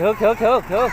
Khiav, khiav, khiav, khiav.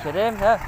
Sawv deb thiab.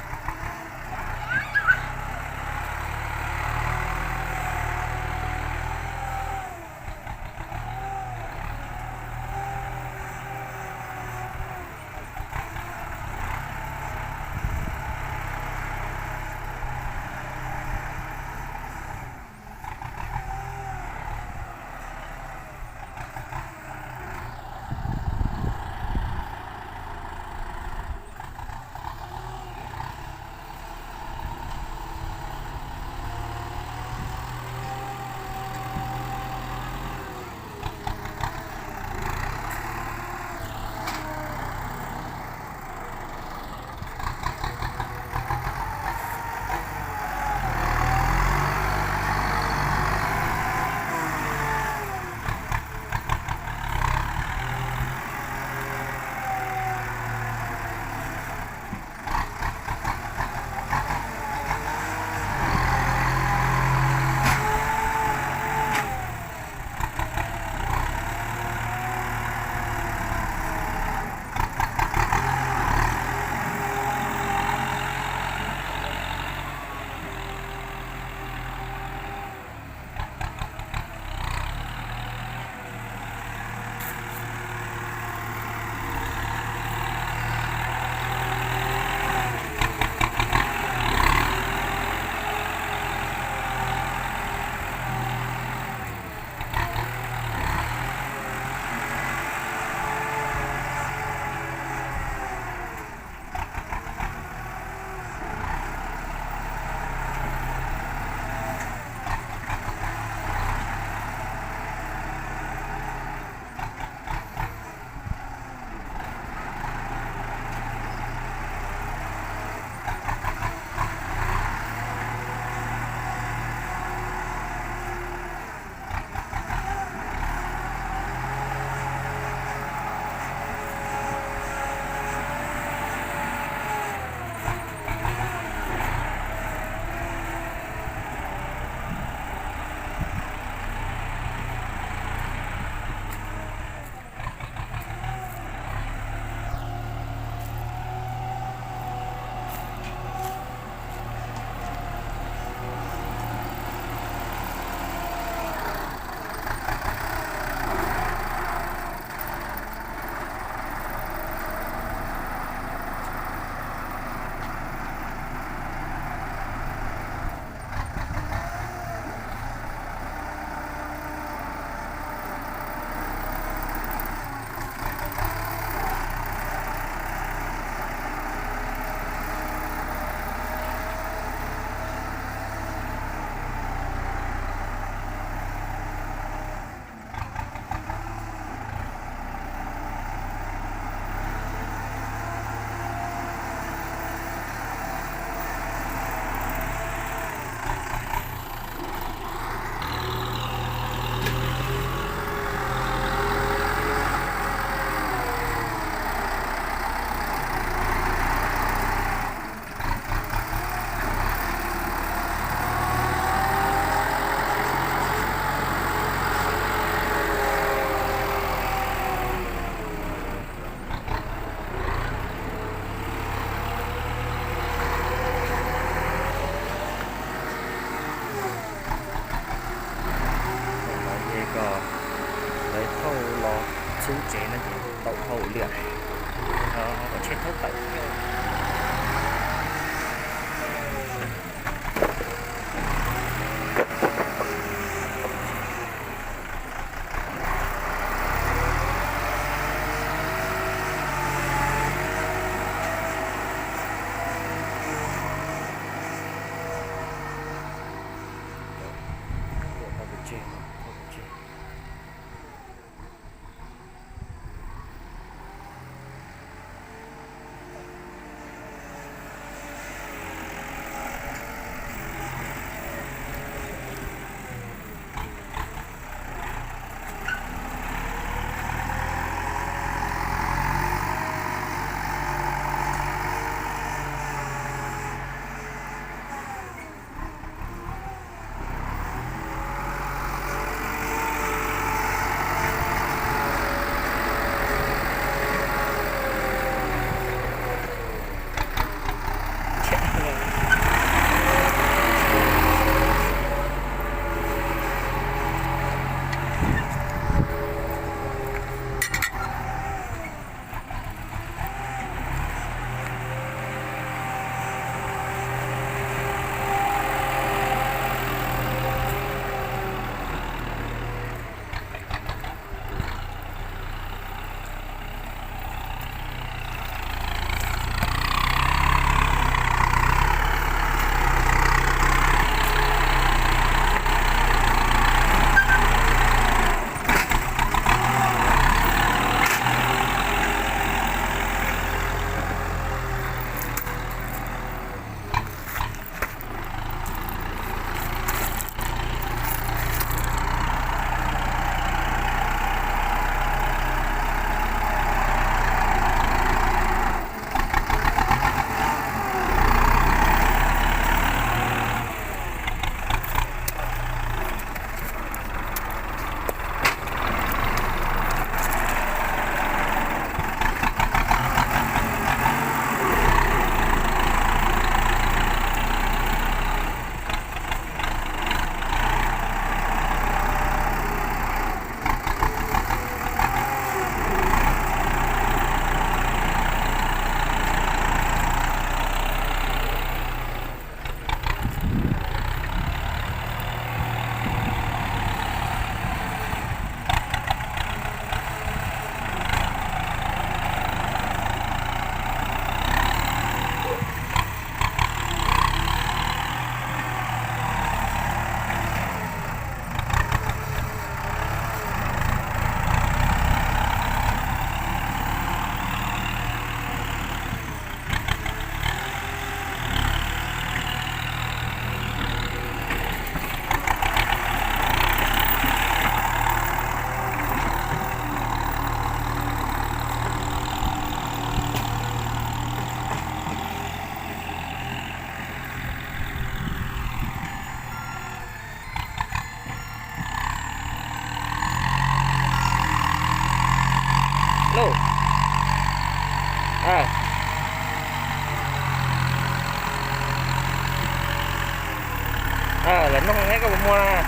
Noog thiab koj puas muag na?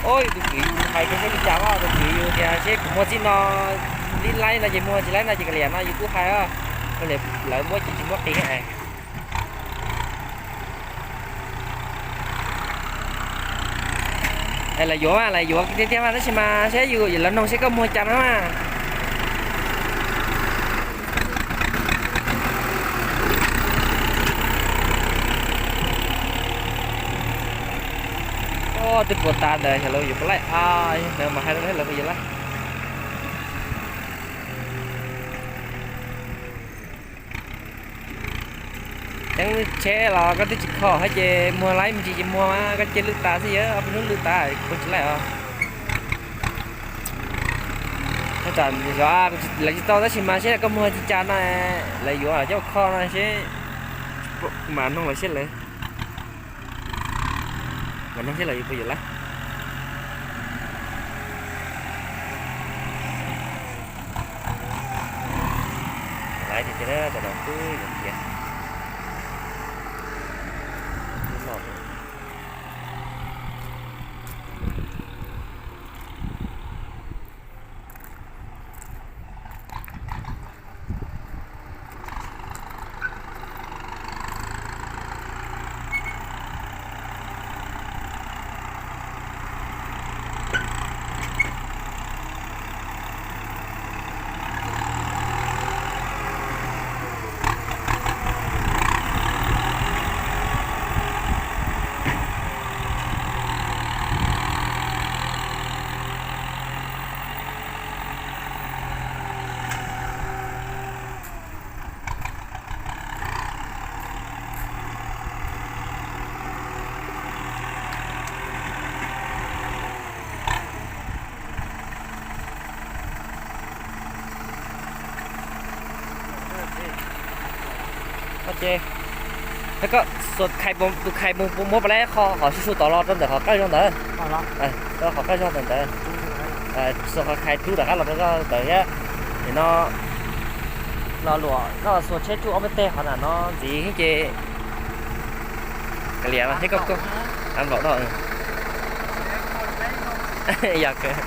Oj, tus kwv yus hais rau seb li cas os, tus kwv yus tias seb kuv muag txij no li laib no ces muag, tsis laib no ces kav liam no yus kuj hais os. Lawv muab ces tsis muab qis. Lawv yuav mas, lawv yuav tiag tiag mas, tab sis mas saib yus, lawv noog seb koj muag cas no mas. Twb puas tas ntawd xyov lawv yuav puas laij, lawv mas hais rau lawv puas yuav laij. Ceeb tsheb los koj twb tsis kho thiab ces muag laij me ntsis ces muag mas koj cia lwj tas xwb, yog ob peb hnub lwj tas kuv tsis laij os. Lawv tsis tau tab sis mas seb koj muag tsis cas no, lawv yuav coj kho no seb mam noog lawv seb lawv, mam noog seb lawv yuav puas yuav laij. Laij tiag tiag, tam no twb yuav tiav. Ces, koj, tus khais mus puas muab pas lab qhov su su tod los rau ntawm qhov qawj zog ntawd? Rau qhov qawj zog ntawm ntawd. Xuas qhov khais rub rov qab los rau koj ntawd thiab. Nim no los luam koj xuas tsheb tsuj ob peb teg qhov na no ntxiv ces kav liam thiab koj, koj nplaum no. Yog kawg.